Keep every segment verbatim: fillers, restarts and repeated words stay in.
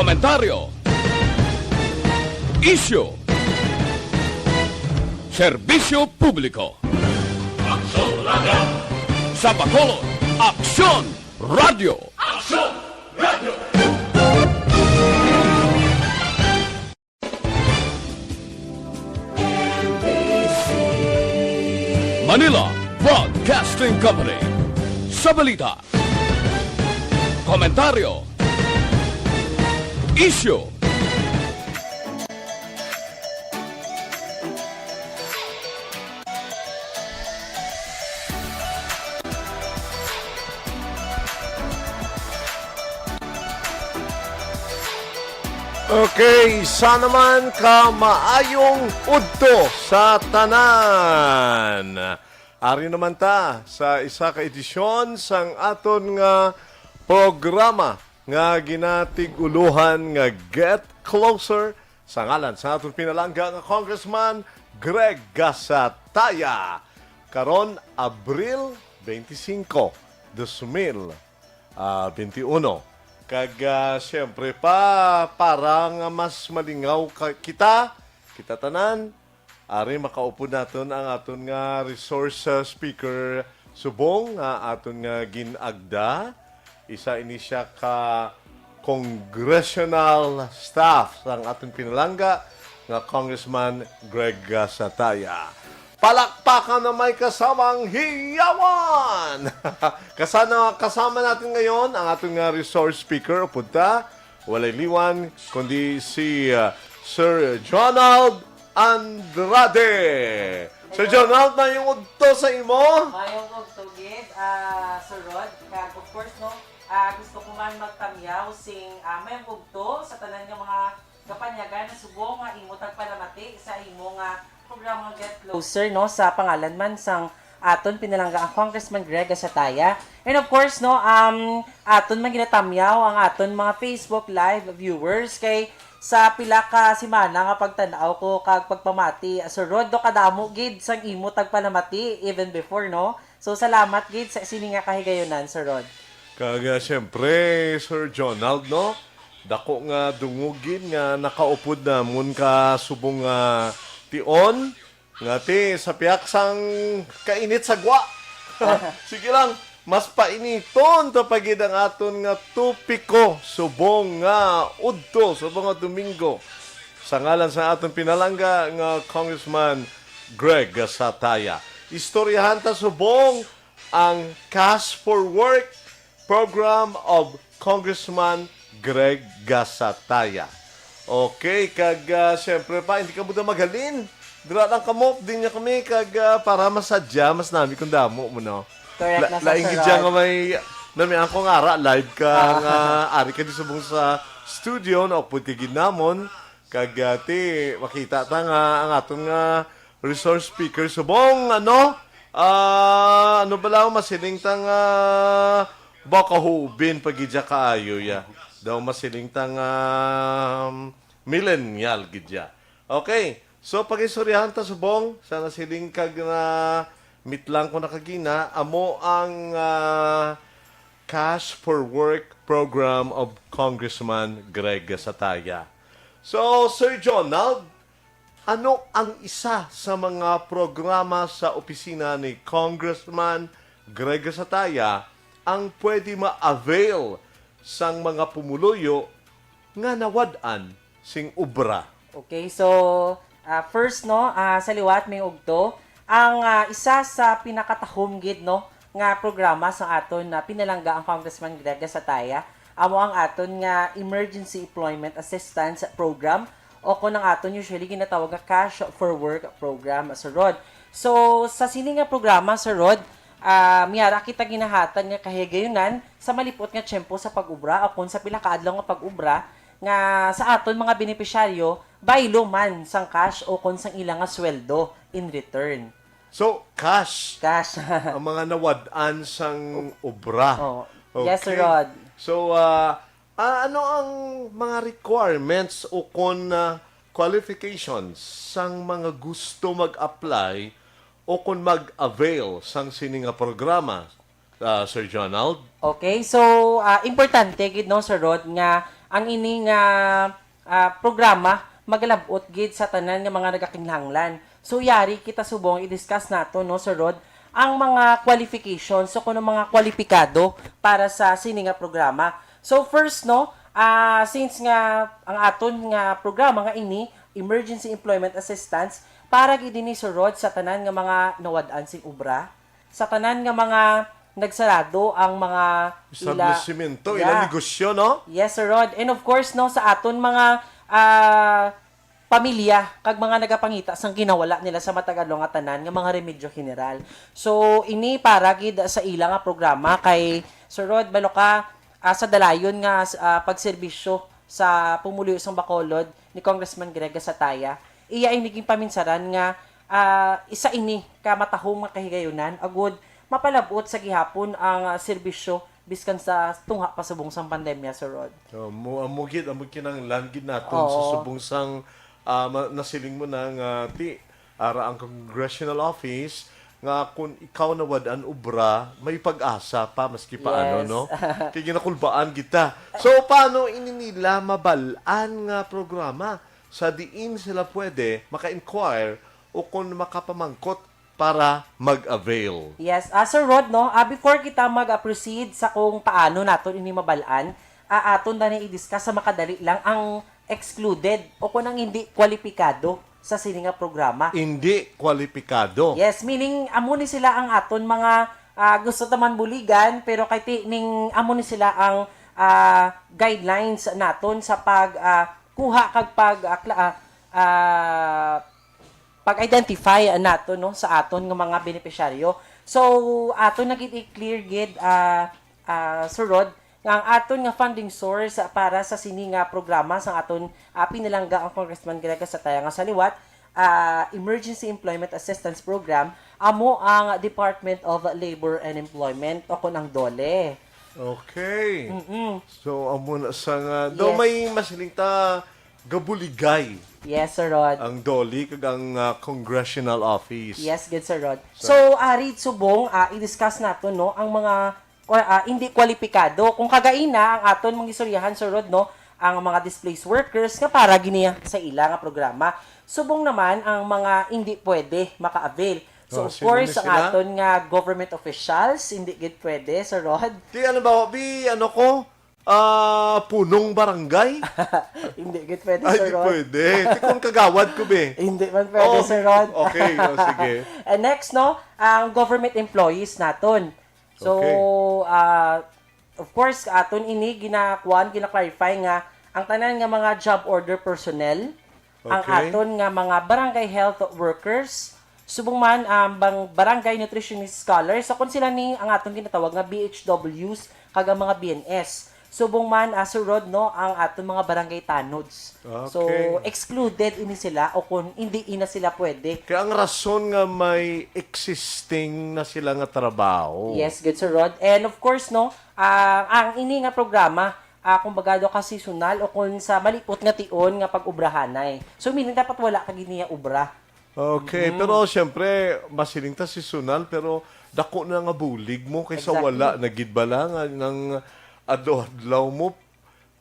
Komentaryo. Isyu. Serbisyo publiko. Aksyon Radio. Sa Bacolod, Aksyon Radio. Aksyon Radio. Manila Broadcasting Company. Sa balita, komentaryo, isyu. Okay, sana man ka maayong udto sa tanan. Ari naman ta sa isa ka edisyon sang aton nga programa nga ginatig-ulohan nga Get Closer sa ngalan sa aton pinalangga nga Congressman Greg Gasataya. Karon, Abril twenty-five, dos mil, ah, twenty-one. Kag, ah, siyempre pa, para nga mas malingaw ka, kita, kita tanan, ari makaupod naton ang aton nga resource, ah, speaker subong nga aton nga gin-agda. Isa ini siya ka congressional staff sang aton pinalangga nga Congressman Greg Gasataya. Palakpakan na may kasamang hiyawan! Kasana, kasama natin ngayon ang aton nga resource speaker, upod ta, walay liwan, kundi si, uh, Sir Jonald Andrade. Sir Jonald, mayong udto sa imo. Mayong udto gid, ah, Sir Rod. Kag of course, no, ah, gusto ko man magtamyaw sing, ah, mayong udto sa tanan nga mga kapanyagan na subong nga imo tagpalamati sa imo nga programa nga Get Closer, no, sa pangalan man sang aton pinalangga ang Congressman Greg Gasataya. And of course, no, um, aton man ginatamyaw ang aton mga Facebook Live viewers kay sa pila ka semana nga pagtan-aw ko kag pagpamati, Sir Rod, do kadamo gid sang imo tagpalamati even before, no? So, salamat gid sa sini nga kahigayunan, Sir Rod. Kag, ah, siyempre, Sir Jonald, no? Dako nga dungog gid nga nakaupod namon ka subong nga tion, nga ti sa pihak sang kainit sa gwa. Sige lang, mas painiton ta pa gid ang aton nga topiko subong nga udto, subong nga Domingo. Sa ngalan sa aton pinalangga nga Congressman Greg Gasataya, istoryahan ta subong ang Cash for Work program of Congressman Greg Gasataya. Okay, kag, ah, siyempre pa, hindi ka buta maghalin. Dira lang kamo, din niya kami, kag, ah, para masadya, mas nami kung damo mo, no? Correct na sa laing gid Sarod. Nga may, nami ang kong ara, live ka Ah. nga, ari ka di subong sa studio, naupod ka gid namon. Kag, ah, ti, makita ta nga ang aton nga resource speaker subong, ano, ah, ano ba lang, masiling ta nga, ba, kahubin pa gid siya kaayo, ya. Daw masiling ta nga, um, millennial gid siya. Okay, so pagistoryahan ta subong sa nasiling kag na mitlang ko na kagina, amo ang, ah, Cash for Work program of Congressman Greg Sataya. So, Sir Jonald, ano ang isa sa mga programa sa opisina ni Congressman Greg Sataya ang pwede ma-avail sang mga pumuluyo nga nawad-an sing obra? Okay, so, ah, first, no, ah, sa liwat may ugto, ang, ah, isa sa pinakatahom gid, no, nga programa sa aton na pinalangga ang Congressman Greg Sataya, amo ang aton nga Emergency Employment Assistance Program o kung ang aton usually ginatawag nga Cash for Work Program, Sir Rod. So, sa sini nga programa, Sir Rod, ah, may ara kita ginahatag nga kahigayunan sa malipot nga tiyempo sa pag-ubra o kung sa pila ka adlaw nga pag-ubra nga sa aton mga benepisyaryo, baylo man sang cash o kung sang ila nga sweldo in return. So, cash Cash. ang mga nawad-an sang obra. Oh. Yes, Okay. Rod. So, ah, ah, ano ang mga requirements o kon, ah, qualifications sang mga gusto mag-apply o kon mag-avail sang sini nga programa, ah, Sir Jonald? Okay, so, ah, importante gid, no, Sir Rod, nga Ang ini nga, ah, programa magalab-ot gid sa tanan nga mga nagakinahanglan. So, yari kita subong i-discuss nato, no, Sir Rod, ang mga qualifications o kuno mga kwalipikado para sa sini nga programa. So, first, no, ah, since nga ang aton nga programa nga ini, Emergency Employment Assistance, para gid ini, Sir Rod, sa tanan nga mga nawad-an sing obra, sa tanan nga mga nagsarado ang mga ila Establishmento, Yeah. ilang negosyo, no? Yes, Sir Rod. And of course, no, sa aton mga, ah, pamilya kag mga nagapangita sang ginawala nila sa matag adlaw nga tanan nga mga remedyo general. So, ini para gid sa ila nga programa kay Sir Rod, balo ka, ah, sa dalayon nga, ah, pagserbisyo sa pumuluyo sang Bacolod ni Congressman Greg Gasataya, iya ini ginpaminsaran nga, ah, isa ini ka matahom nga kahigayunan agud mapalab-ot sa gihapon ang, ah, serbisyo biskan sa tunga pa subong sang pandemya, Sir Rod. Oh, mo amo gid, amo kinahanglan gid naton sa Oo. subong sang, ah, ma- nasiling mo na nga ti ara ang congressional office nga kung ikaw nawad-an obra, may pag-asa pa maski paano, Yes. no? Kay ginakulbaan kita. So, paano ini nila mabal-an nga programa sa diin sila pwede maka-inquire o kung makapamangkot para mag-avail? Yes, ah, Sir Rod, no? Ah, before kita mag-proceed sa kung paano naton ini mabal-an, ah, aton na ni i-discuss sa makadali lang ang excluded o kung ang hindi kwalipikado sa sini nga programa. Hindi kwalipikado. Yes, meaning amo ni sila ang aton mga, ah, gusto ta man buligan, pero kay ti ning amo ni sila ang, ah, guidelines naton sa pag, ah, kuha kag pag, ah, kla- ah, ah, pag-identify nato, no, sa aton nga mga benepisyaryo. So, aton na gid i-clear gid, ah, ah, Sir Rod, nga ang aton nga funding source para sa sini nga programa sang aton, ah, pinalangga ang Congressman Greg Gasataya nga sa liwat, ah, Emergency Employment Assistance Program, amo ang Department of Labor and Employment o kun ang DOLE. Okay. Mm-mm. So, amo na sa nga, daw Yes. may masiling ta gabuligay Yes, Sir Rod. ang DOLE kag ang, ah, congressional office. Yes, good, Sir Rod. So, So, ari subong, ah, i-discuss nato, no, ang mga kwa- ah, hindi kwalipikado. Kung kagaina ang aton mga istoryahan, Sir Rod, no, ang mga displaced workers nga para gini sa ila nga programa. Subong naman ang mga hindi pwede maka-avail. So, Oh, of sino course, ni ang sila? aton nga government officials, hindi gid pwede, Sir Rod. Di, ano ba, bi, ano ko? Ah, punong barangay? Hindi gid pwede, Ay, Sir di Rod. pwede. Di kung kagawad ko, be. Hindi man pwede, Oh, Sir Rod. okay. Oh, sige. And next, no, ang government employees naton. So, Okay. ah, of course, aton ini ginakuan, gina-clarify nga ang tanan nga mga job order personnel, ang Okay. aton nga mga barangay health workers, subong man ang bang barangay nutritionist scholars. So, kung sila ni ang aton ginatawag nga B H Ws kag ang mga B N S. Subong man, ah, Sir Rod, no, ang aton mga barangay tanods. So, Okay. excluded ini sila o kung hindi ina sila pwede. Kaya ang rason nga may existing na sila nga trabaho. Yes, good, Sir Rod. And of course, no, ah, ang ini nga programa, ah, kumbaga, do ka seasonal o kung sa malipot nga tion nga pag-ubrahanay. So, meaning, dapat wala ka gid niya ubra. Okay, Mhm. pero siyempre, masiling ta seasonal, pero dako na nga bulig mo kaysa Exactly. wala na gid bala nga nang adlaw-adlaw mo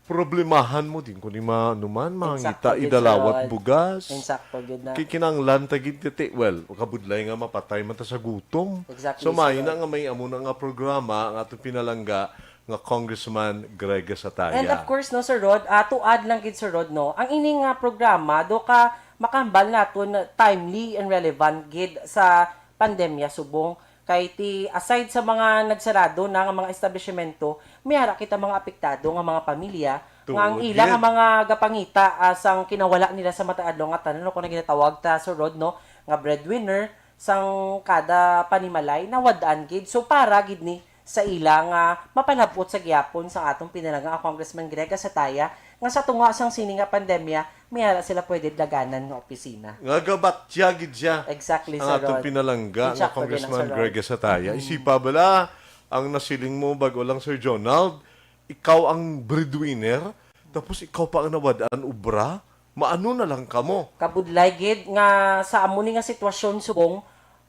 problemahan mo din kung di ma-, ano man, Insakto mangita gid, idalawat Sir Rod. bugas. Insakto gid na. Kay kinahanglan ta gid ti, well, kabudlay nga mapatay man ta sa gutom. Exactly, So, Sir maayo na Rod. nga may amo na nga programa ang atong pinalangga nga Congressman Greg Sataya. And of course, no, Sir Rod, ah, to add lang gid, Sir Rod, no, ang ini nga programa, do ka makahambal naton timely and relevant gid sa pandemya subong. Kay ti, aside sa mga nagsarado na nga mga establishmento, may ara kita mga apektado nga mga pamilya Tuod nga ang ila nga gid. mga gapangita, ah, sang kinawala nila sa mataadlaw nga tanan, o kung ginatawag ta, Sir Rod, no, nga breadwinner sang kada panimalay, nawad-an gid. So, para gid ni sa ila nga mapalabot sa gihapon sang atong pinalangga nga Congressman Greg Gasataya, nga sa tunga sang sini nga pandemya, may ara sila pwede daganan nga opisina. Nga gabatya gid siya Exactly, ang Sir atong Rod. pinalangga nga Insakto gid na, Congressman Sir Rod. Greg Gasataya. Mm. Isipa bala ang nasiling mo bag-o lang, Sir Jonald, ikaw ang breadwinner, tapos ikaw pa ang nawad-an ubra, maano na lang kamo? Kabudlay gid nga sa amo ni nga sitwasyon subong,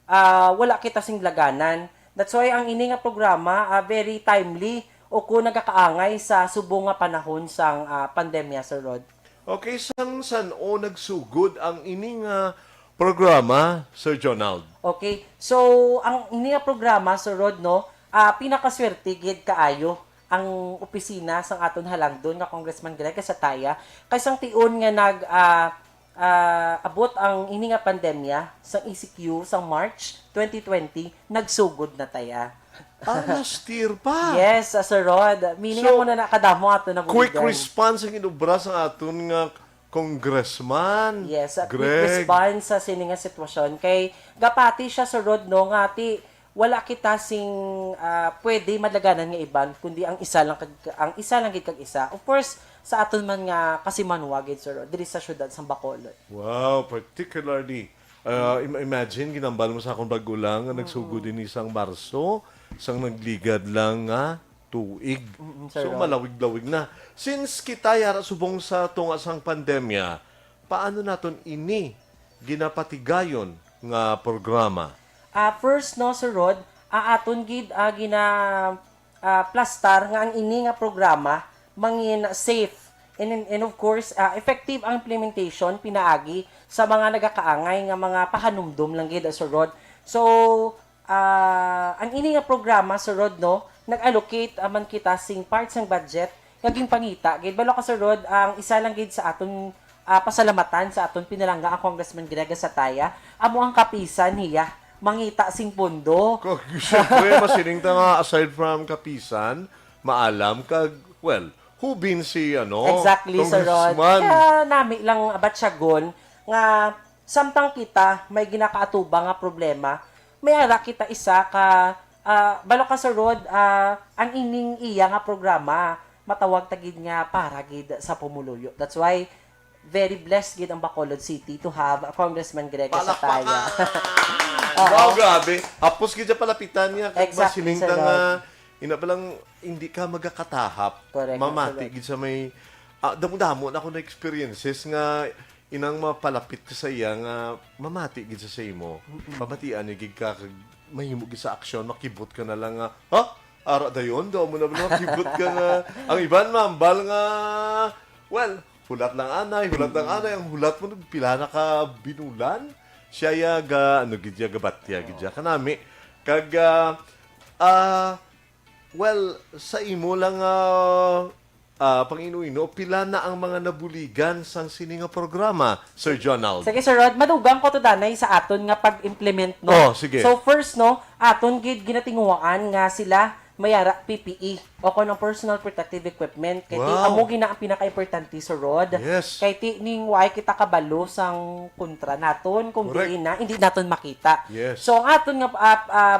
ah, wala kita sing laganan. That's why ang ini nga programa, ah, very timely o kung nagakaangay sa subong nga panahon sang, ah, pandemya, Sir Rod. Okay, sang san-o nagsugod ang ini nga programa, Sir Jonald? Okay. So, ang ini nga programa, Sir Rod, no, ah, pinakaswerte gid kaayo ang opisina sang aton halangdon nga Congressman Greg Gasataya, kay sang tion nga nag, ah, ah, abot ang ini nga pandemya sang E C Q sang March twenty twenty, nagsugod na taya. Ah, last year pa. Yes, ah, Sir Rod. Meaning, So, amo na nakadamo ato na Quick buligan. Response ang inubra sa aton nga congressman. Yes, a quick Greg. Response sa sini nga sitwasyon. Kay gapati siya, Sir Rod, no, nga ti wala kita sing, ah, pwede madlaganan nga iban, kundi ang isa lang kag, ang isa lang gid kag isa. Of course, sa aton man nga kasimanwa gid, Sir Rod, diri sa siyudad sang Bacolod. Wow, particularly. Uh, im- imagine, ginambal mo sa akong bagulang nga nagsugod din isang Marso, sang nagligad lang nga tuig. Mm, Sir So, Rod. Malawig-lawig na. Since kita yara subong sa tunga sang pandemya, paano naton ini ginapatigayon nga programa? Ah, first, no, Sir Rod, ah, aton gid, ah, gina, ah, plastar nga ang ini nga programa mangin safe and, and of course, ah, effective ang implementation pinaagi sa mga nagakaangay nga mga pahanumdom lang gid, ah, Sir Rod. So, ah, ang ini nga programa, Sir Rod, no, nag-allocate, ah, man kita sing part sang budget nga ginpangita gid. Balo ka, Sir Rod, ang isa lang gid sa aton, ah, pasalamatan sa aton pinalangga ang Congressman Greg Gasataya, amo ang kapisan niya mangita sing pondo. Kag, syempre, masiling ta nga, aside from kapisan, maalam kag, well, hubin si, ano, Exactly, Sir Rod. congressman. Kaya nami lang batyagon nga samtang kita may ginakaatubang nga problema, may ara kita isa ka, ah, balo ka, Sir Rod, ah, ang ining iya nga programa, matawag ta gid nga para gid sa pumuluyo. That's why, very blessed gid ang Bacolod City to have a Congressman Greg Gasataya. Palakpakan! Oo. Wow, grabe. Hapos gid siya palapitan niya. Kag Exactly, masiling ta Sir nga, Rod. ina pa lang, hindi ka magakatahap. Correct, Mamati correct. Gid sa may, ah, damo-damo na ako na experiences nga inang mapalapit ka sa iya nga mamati gid sa, sa imo. Pamatian ni gid ka, kag mahimo gid sa aksyon, makibot ka na lang nga, ha? Ara dayon, daw mo na ba makibot ka nga, ang iban mambal nga, well, hulat lang anay, hulat lang anay, ang hulat mo, pila na ka binulan? Siya ya ga, ano gid ya, gabatya gid ya kanami. Kag, ah, ah, well, sa imo lang, ah, ah, pang-ino-ino, pila na ang mga nabuligan sang sini nga programa, Sir Jonald? Sige, Sir Rod, madugang ko to danay sa aton nga pag-implement, no? Oh, sige. So, first, no, aton gid ginatinguhaan nga sila may ara P P E o kon ang personal protective equipment. Kay ti, Wow. Amo gina ang pinaka-importante, Sir Rod. Yes. Kay ti ning way kita kabalo sang kontra naton, kung Correct. Diin na, hindi naton makita. Yes. So, ang aton nga, ah, ah,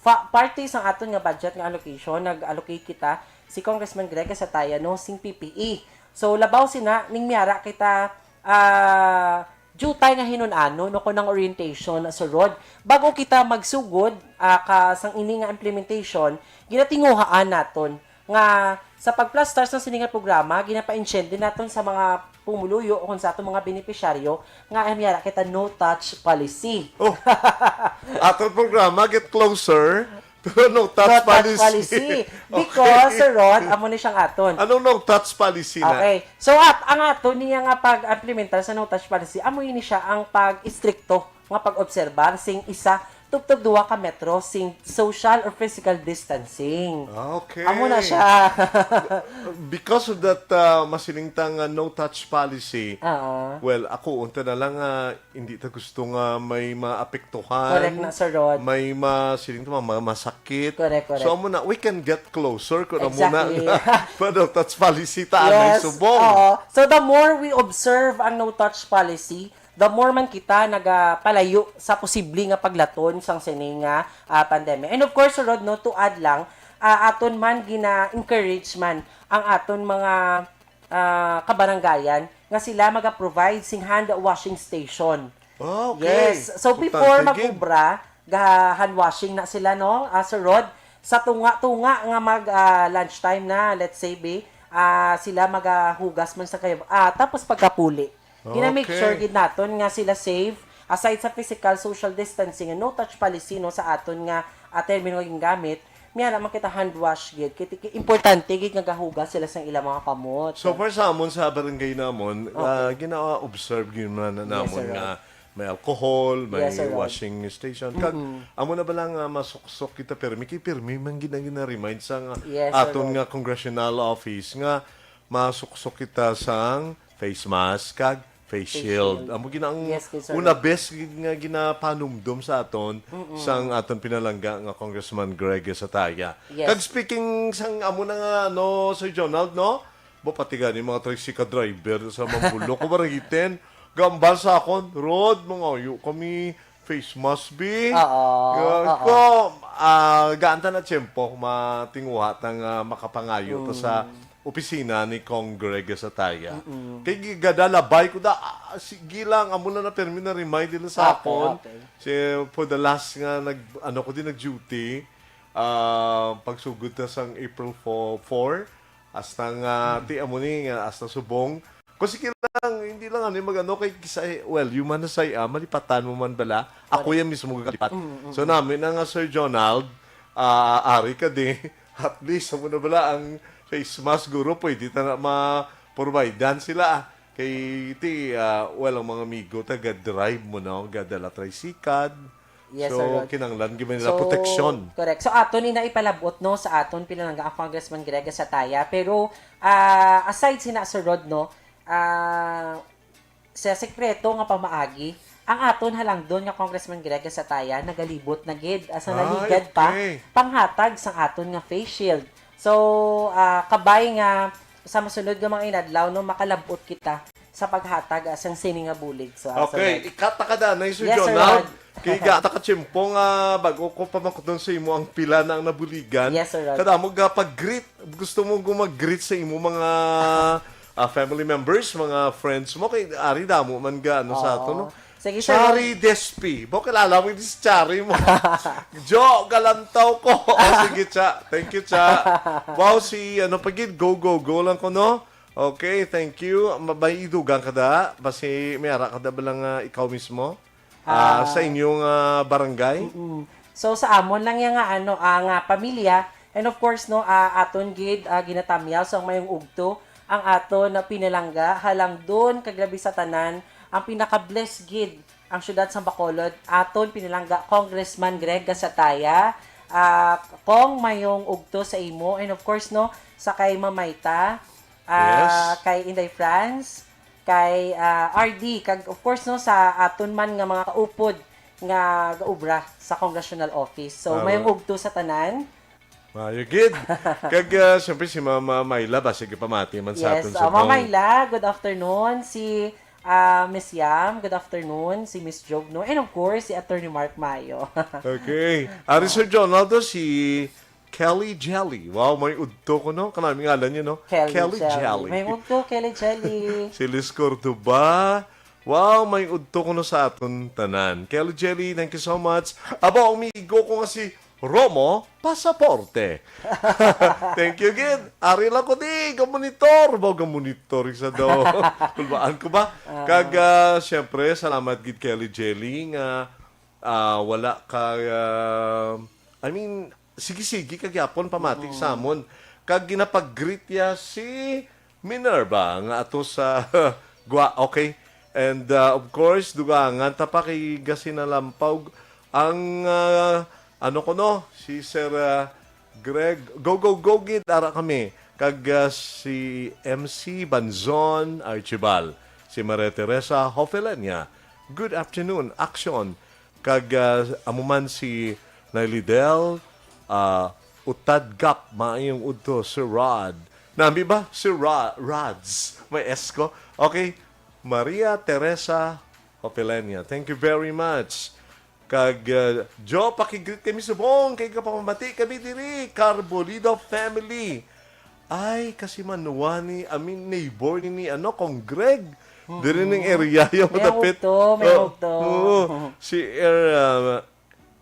fa- parte sang aton nga budget nga allocation, nag-allocate kita si Congressman Greg Gasataya, no, sing P P E. So, labaw sina, ning miara kita, ah, jutay nga hinun-anon, no, kon ang orientation, Sir Rod. Bago kita magsugod, ah, ka sang ini nga implementation, ginatinguhaan naton nga sa pagplastar sa sini nga programa, ginapainsyende naton sa mga pumuluyo o kon sa aton mga benepisyaryo nga ang miara kita no-touch policy. Oh, aton programa, get closer to no touch No-touch policy. policy. Because, Okay. Sir Rod, amo ni siyang aton. Anong no touch policy na? Okay. So, at, ang ato niya nga pag-implementar sa no-touch policy, amo ini siya ang pag-istrikto nga pag-obserbar sing isa tubtob duha ka metro sing social or physical distancing. Okay. Amo na siya. Because of that, uh, masilingtang uh, no-touch policy, Oo. Well, ako, unta na lang nga hindi ta gusto nga may maapektuhan. Correct na, Sir Rod. May masiling to, mga masakit. Correct, correct. So, amo na, we can get closer kung amo na. Exactly. Pero that's policy ta, anay Yes, subong. Oo. So, the more we observe ang no-touch policy, the more man kita nagapalayo sa posible nga paglaton sang sini nga, ah, pandemya. And of course, Sir Rod, no, to add lang, ah, aton man gina-encourage man ang aton mga, ah, kabarangayan nga sila maga-provide sing hand washing station. Ah, okay. Yes. So, Importante before gid. mag-ubra, ga hand washing na sila, no? Ah, Sir Rod, sa tunga-tunga nga mag, ah, lunch time na, let's say, be, ah, sila magahugas man sa kayo. Ah, tapos pagkapuli. Gina-make Okay. sure gid naton nga sila safe, aside sa physical social distancing and no-touch policy, no, sa aton nga, ah, termino nga gingamit, Miya naman kita hand wash gid. Kay ti-, importante gid nga gahugas sila sang ilang mga kamot. So far sa amon sa barangay namon, Okay. ah, gina-observe gyud man na Yes, namon sir, nga Rod. may alcohol, may Yes, sir, Rod. washing station. Kag Mm-mm. amo na ba lang nga masuksok kita pirmi kay pirmi man gid ang gina-remind sa nga Yes, sir, aton Rod. nga congressional office nga masuksok kita sang face mask kag face Face shield. shield. Amo gina ang Yes, kay Sir una Rod. best gid nga ginapanumdom sa aton Mm-mm. sang aton pinalangga nga Congressman Greg Sataya. Yes. Kag speaking sang amo na nga ano, Sir Jonald, no? Ba pati gani mga tricycle driver sa Mambulok ko barangiten. Gambal sa akon, Rod, mangayo kami face mask, bi. Oo, Nga oo. ko, ah, gaan ta na tiyempo, matinguha ta nga makapangayo ta sa Mm. opisina ni Cong Greg Sataya. Mm-mm. Kay gi-, gadalabay ko da, ah, sige lang, amo na na permi na remind nila sa Okay, akon. okay. Si, for the last nga nag, ano ko din, nag-duty, ah, pagsugod na sang April four, four, hasta nga, Mm. ti amo ni, nga hasta subong. Kung sige lang, hindi lang ano, yung mag-ano, kay kisa, well, human na say, ah, malipatan mo man bala. Ako Correct. yan mismo galipat. Mm, mm, So, mm. namin na nga, Sir Jonald, ah, ari ka di, at least, amo na bala ang face mask, guro, pwede ta na ma-providean sila, ah. Kay, ti, ah, well, ang mga amigo, taga-drive mo, no? Gadala tricycle. Yes, So, Sir Rod. kinanglan gyud man nila So, proteksyon. correct. So, ato ni na ipalabot, no, sa aton pinalangga ang Congressman Greg Sataya. Pero, ah, aside sina, Sir Rod, no, ah, sa sekreto nga pamaagi, ang aton halangdon nga Congressman Greg Sataya nagalibot na gid, asa Ah, naligad pa, okay. panghatag sang aton nga face shield. So, ah, kabay nga sa masunod nga mga inadlaw, no, makalabot kita sa paghatag, ah, sang sini nga bulig. So, ah, Okay, Sir Rod. ikat ta ka danay, Sir Yes, Sir Jonald. Rod. Kay ga ta ka tiyempo nga bago ko pamakton sa imo ang pila na ang nabuligan. Yes, Sir Rod. Kada mo ga pag-greet, gusto mo go mag-greet sa imo mga, ah, family members, mga friends mo, kay ari damo man ga ano sa Oo. ato, no? Sige, Sir Chari Rod. Despi. Bo, kilala mo yung si Chari mo. Jo, galantaw ko. Oh, sige, Cha. Thank you, Cha. Wow, si ano pa gid, go, go, go lang ko, no? Okay, thank you. Ma-, may idugang ka da? Basi may ara ka da ba lang, ah, ikaw mismo? Ah, Ah. sa inyong, ah, barangay? Mm. So, sa amon lang yan nga, ano, ah, nga pamilya, and of course, no, ah, aton gid, ah, ginatamyaw sa mayong ugto, ang aton na pinalangga, halangdon, kag labi sa tanan, ang pinaka-bless gid, ang syudad sa Bacolod, aton pinalangga, Congressman Greg Gasataya, ah, kong mayong ugto sa imo, and of course, no, sa kay Mamayta, ah, Yes. kay Inday France, kay, ah, R D, kag of course, no, sa aton man nga mga kaupod nga gaubra sa Congressional Office. So, Tama. mayong ugto sa tanan. Maayo gid. Kag, ah, siyempre, si Mama Myla, basig ipamati man sa Yes, aton ah, subong. Mama Myla, good afternoon. Si, ah, Miss Yam, good afternoon. Si Miss Job, no? And of course, si Attorney Mark Mayo. Okay. Ari, Sir Jonaldo, si Kelly Jelly. Wow, may udto ko, no? Kanami ngalan niya, no? Kelly Kelly Jelly. Jelly. May udto, Kelly Jelly. Si Liz Cordoba. Wow, may udto ko, no, sa aton tanan. Kelly Jelly, thank you so much. Abo, ang amigo ko nga si Romo Pasaporte. Thank you, gid. Ari lang ko di, gamonitor. Ba, gamonitor, isa daw. Kulbaan ko ba? Ah. Kag, ah, siyempre, salamat, gid, Kelly Jelly, nga ah, wala ka, ah, I mean, sige-sige ka gyapon pamati Mm. sa amon. Kag ginapag-greet ya si Minerva nga ato sa Gwa, okay? And, ah, of course, dugangan ta pa kay gasinalampaw ang, ah, ano ko, no, si Sir, ah, Greg, go, go, go, gid, ara kami. Kag, ah, si M C Banzon Archibal, si Maria Teresa Hofelenia. Good afternoon, action. Kag, ah, amo man si Nailidel, ah, Utad Gap, maayong udto, Sir Rod. Nami ba? Sir Ro-, Rods. May S ko. Okay. Maria Teresa Hopelenia. Thank you very much. Kag, ah, Jo, pakigreet kami subong kay kapamati kami diri, Carbolido family. Ay, kasi manuwa ni, I mean, neighbor ni, ni, ano, Kong Greg. Diri ning area yung May madapit. Ugto, may Oh, ugto. Oo. Si Er-, ah,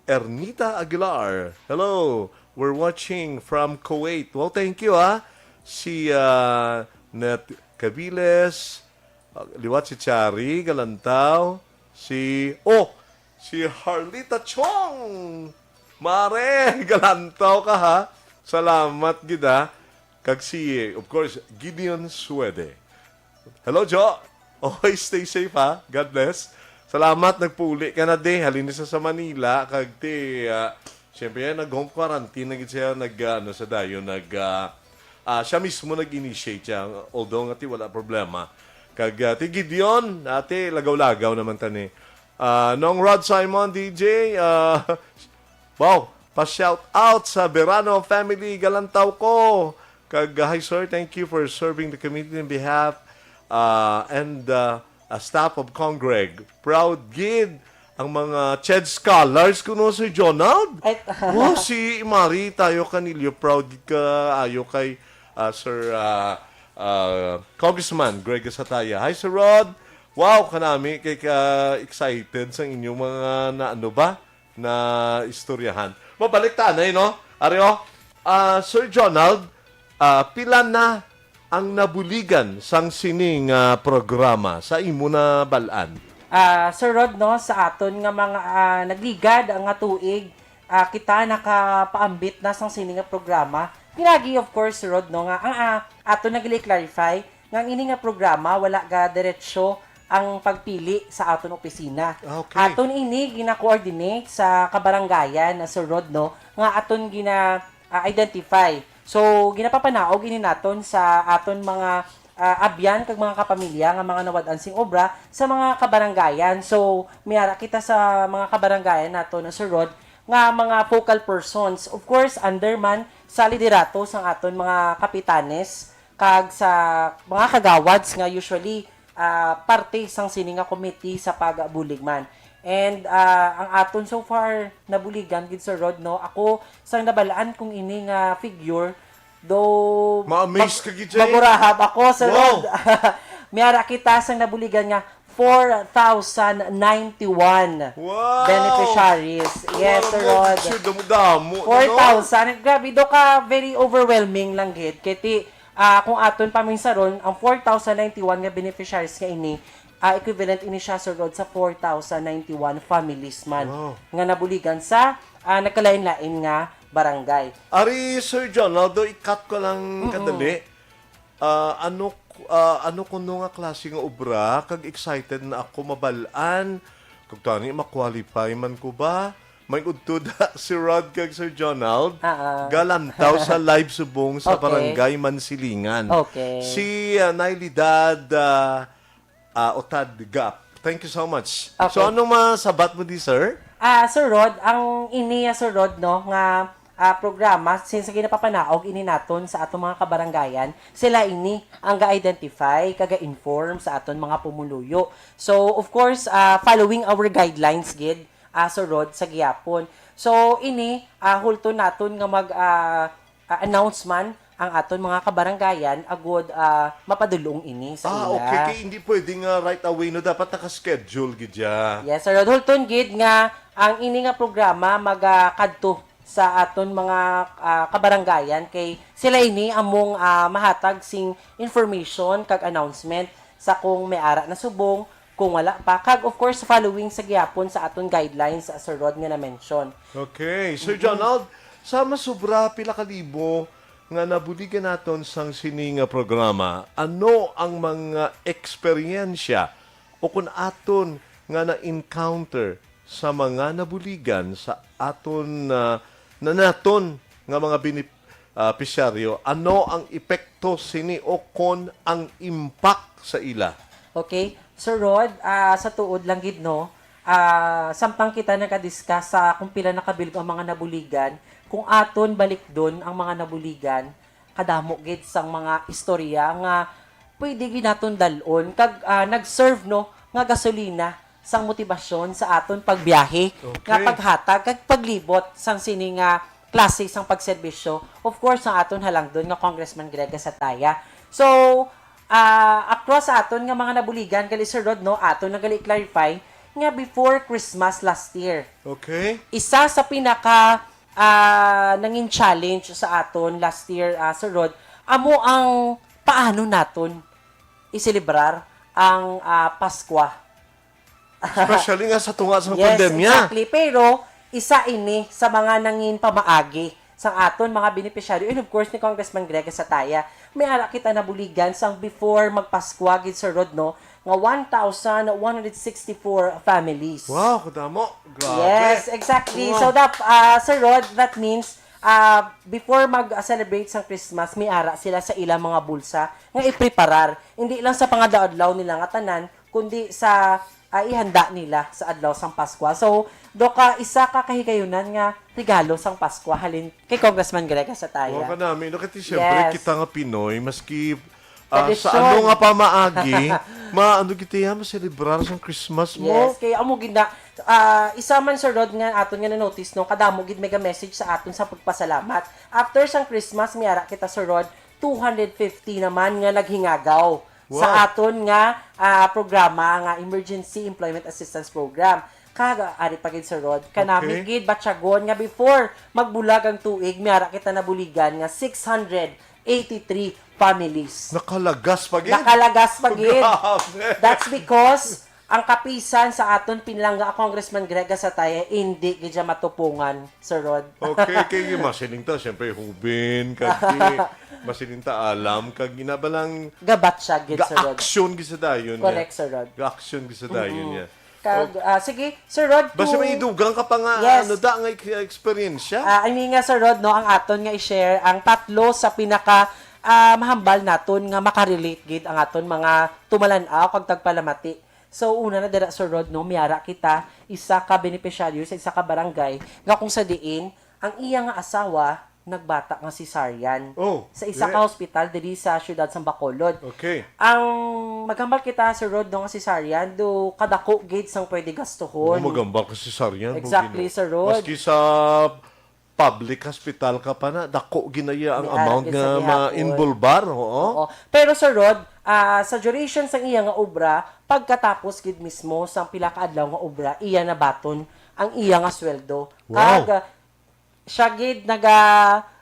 Ernita Aguilar. Hello, we're watching from Kuwait. Well, thank you, ha. Si, ah, Net Cabiles, ah, liwat si Chari Galantaw, si, oh, si Harlita Chong. Mare, galantaw ka, ha. Salamat gid, ha. Kag si, of course, Gideon Suede. Hello, Jo. Okay, stay safe, ha. God bless. Salamat, nagpuli ka na, de. Halin sa, sa Manila, kag ti, ah, siyempre, nag-home quarantine na gid siya, nag, ah, ano, sa dayo, nag, ah, ah, siya mismo nag-initiate siya, although nga ti wala problema. Kag, ah, ti Gideon, ate, lagaw-lagaw naman tani. Ah, Nong Rod Simon, D J, ah, wow, pa-shout out sa Verano family, galantaw ko. Kag, ah, hi, sir, thank you for serving the community in behalf, ah, and, ah, a staff of Congreg. Proud gid ang mga CHED scholars kuno, Sir Jonald. Ay, Wow, si Mari tayo kanilyo, proud gid ka ayo kay, ah, Sir, ah, ah, Congressman Greg Sataya. Hi, Sir Rod. Wow, kanami kay ka excited sa inyong mga na ano ba na istoryahan. Mabalik ta anay, no? Ari, oh. Ah, Sir Jonald, ah, pila na ang nabuligan sang sini nga programa sa imo na bal-an? Ah, Sir Rod, no, sa aton nga mga, ah, nagligad nga tuig, ah, kita nakapaambit na sang sini nga programa. Pinagi, of course, Sir Rod, no, nga ang, ah, aton na gali clarify nga ang ini nga programa wala ga diretsyo ang pagpili sa aton opisina. Ah, okay. Aton ini gina-coordinate sa kabarangayan na, Sir Rod, no, nga aton gina, ah, identify. So, ginapapanaog ini naton sa aton mga, ah, abyan kag mga kapamilya nga mga nawad-an sing obra sa mga kabarangayan. So, may ara kita sa mga kabarangayan nato na, Sir Rod, nga mga focal persons. Of course, under man sa liderato sang aton mga kapitanes kag sa mga kagawads nga usually, ah, parte sang sini nga committee sa pagbulig man. And, ah, ang aton so far nabuligan gid, Sir Rod, no? Ako, sang nabalaan kong ini nga figure, though Ma-amaze mag-, ka gid, Jay. Magurahab ako, Sir Wow. Rod. May ara kita sang nabuligan nga four thousand ninety-one Wow! Beneficiaries. Yes, Sir Wow, Rod. Sir, damo-damo, no? Four thousand. Grabe, do ka, very overwhelming lang gid. Kay ti, ah, kung aton paminsaron, ang four thousand ninety-one nga beneficiaries nga ini, ah, equivalent ini siya, Sir Rod, sa four thousand ninety-one families man Wow. nga nabuligan sa, ah, nagkalain-lain nga barangay. Ari, Sir Jonald, do, i-cut ko lang Mm-mm. kadali. Ah, ano, ah, ano kuno nga klase nga obra? Kag excited na ako mabal-an. Kag tani, ma-qualify man ko ba? May udto da si Rod kag Sir Jonald. Ah, ah. Galantaw sa live subong sa Okay. Barangay Mansilingan. Okay. Si, ah, Nailidad, ah, ah, Otad Gap. Thank you so much. Okay. So, anong masabat mo di, sir? Ah, Sir Rod, ang ini, ah, Sir Rod, no, nga, ah, programa, since ginapapanaog ini naton sa atong mga kabarangayan, sila ini ang ga-identify kag ga-inform sa aton mga pumuluyo. So, of course, ah, following our guidelines gid, ah, Sir Rod, sa gihapon. So, ini, ah, hulton naton nga mag, ah, ah, announcement ang aton mga kabarangayan agud, ah, mapadulong ini sa Ah, ila. Okay. Kay hindi pwede nga right away, no? Dapat naka-schedule gid ya. Yes, Sir Rod. Hulton gid nga ang ini nga programa magakadto sa aton mga, ah, kabarangayan kay sila ini among, ah, mahatag sing information kag announcement sa kung may ara na subong, kung wala pa. Kag, of course, following sa gihapon sa aton guidelines, ah, Sir Rod, nga na-mention. Okay. Sir Mm-mm. Jonald, sa masubra pila ka libo nga nabuligan naton sang sini nga programa, ano ang mga eksperyensya o kun aton nga na-encounter sa mga nabuligan sa aton, ah, na naton nga mga benep-, ah, pisyaryo? Ano ang epekto sini o kon ang impact sa ila? Okay. Sir Rod, ah, sa tuod lang gid, no, ah, samtang kita naga-discuss sa kung pila na kabilog ang mga nabuligan, kung aton balikdon ang mga nabuligan, kadamo gid sang mga istorya nga pwede gid naton dal-on kag, ah, nag-serve, no, nga gasolina sang motibasyon sa aton pagbiyahe, Okay. nga paghatag kag paglibot sang sini nga klase sang pagserbisyo. Of course, ang aton halangdon nga Congressman Greg Sataya. So, ah, across sa aton nga mga nabuligan, gali, Sir Rod, no, aton na gali clarify nga before Christmas last year, Okay. isa sa pinaka, ah, nangin challenge sa aton last year, ah, Sir Rod, amo ang paano naton iselebrar ang, ah, Paskwa. Especially nga sa tunga sa Yes, pandemya. Exactly. Pero, Isa ini sa mga nangin pamaagi sang aton mga benepisyaryo, and of course ni Congressman Greg Sataya. May ara kita nabuligan sang before magpaskwa gid, Sir Rod, no, nga one thousand one hundred sixty-four families. Wow, kadamo. Grabe. Yes, exactly. Wow. So that, uh, Sir Rod, that means uh, before mag-celebrate sang Christmas, may ara sila sa ilang mga bulsa nga ipreparar. Hindi lang sa pangadlaw-adlaw nila nga tanan, kundi sa ah, ihanda nila sa adlaw sang Paskwa. So, do ka isa ka kahigayunan nga regalo sang Paskwa halin kay Congressman Greg Sataya. Wa ka nami, no? Kasi siyempre, Yes. kita nga Pinoy, maski ah, sa Tradisyon. ano nga pamaagi, ma ano kita yan, maselebrar sang Christmas mo. Yes, kaya amo gid na, ah, isa man, Sir Rod, nga aton nga na-notice, no, kadamo gid mega message sa aton sa pagpasalamat. After sang Christmas, miara kita, Sir Rod, two hundred fifty naman nga naghingagaw sa Wow. aton nga ah, programa nga Emergency Employment Assistance Program. Kag ari pa gid, Sir Rod, kanami Okay. gid batyagon nga before magbulag ang tuig, miara kita nabuligan nga six hundred eighty-three families. Nakalagas pa gid. Nakalagas pa gid. Grabe. That's because ang kapisan sa aton pinlangga Congressman Greg Sataya, hindi gid siya matupungan, Sir Rod. Okay, kay masiling ta, siyempre, hubin, kag di, masiling ta, alam, kag ginabalang Gabat siya gid, Sir Rod. ga-action gid sa dayon niya. Correct, Sir Rod. Ga-action gid sa dayon niya. Kag, ah, sige, Sir Rod, Basta to- may idugang ka pa nga, Yes. ano da, nga ek- eksperyensya? Ah, I mean nga, Sir Rod, no, ang aton nga i-share, ang tatlo sa pinaka ah, mahambal naton nga makarelate gid ang aton mga tumalan-aw kag tagpalamati. So, una na dira, Sir Rod, no, miara kita, isa ka benepisyaryo sa isa ka barangay nga kung sa diin ang iya nga asawa nagbata nga cesarean Oh, sa isa yeah. ka hospital diri sa siyudad sang Bacolod. Okay. Ang maghambal kita, Sir Rod, no, nga cesarean, do kadako gid sang pwede gastuhon. Oh, magambal ka cesarean. Exactly, Bugino. Sir Rod. Maski sa public hospital ka pa na, dako ginaya ang May amount ara gid sa nga gihapon. ma-involbar, oo. Oo. Pero, Sir Rod, ah, sa duration sang iya nga obra, pagkatapos gid mismo sang pila ka adlaw nga obra, iya nabaton ang iya nga sweldo. Wow. Kag, ah, siya gid naga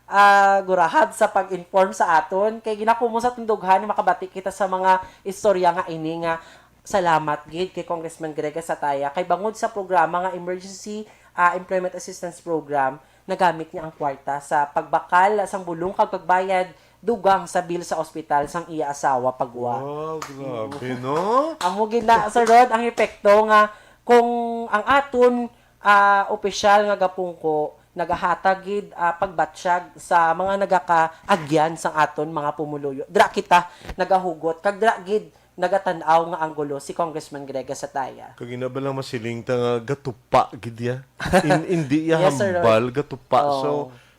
ah, gurahad sa pag-inform sa aton. Kay ginakumo sa tindughan, makabati kita sa mga istorya nga ini nga salamat gid kay Congressman Greg Sataya. Kay bangod sa programa nga Emergency ah, Employment Assistance Program, nagamit niya ang kwarta sa pagbakal sang bulong kag pagbayad dugang sa bill sa ospital sang iya asawa pagwa. Wow, grabe, no? Amo gid na, Sir Rod, ang epekto nga kung ang aton ah, opisyal nga gapungko nagahatag gid ah, pagbatyag sa mga nagakaagyan sang aton mga pumuluyo. Dira kita nagahugot kag dira gid nagatan-aw nga anggulo si Congressman Greg Sataya. Kag ina ba lang masiling ta nga gatupa gid ya? In, hindi ya Yes, Sir Rod. Hambal, gatupa. Oh. So,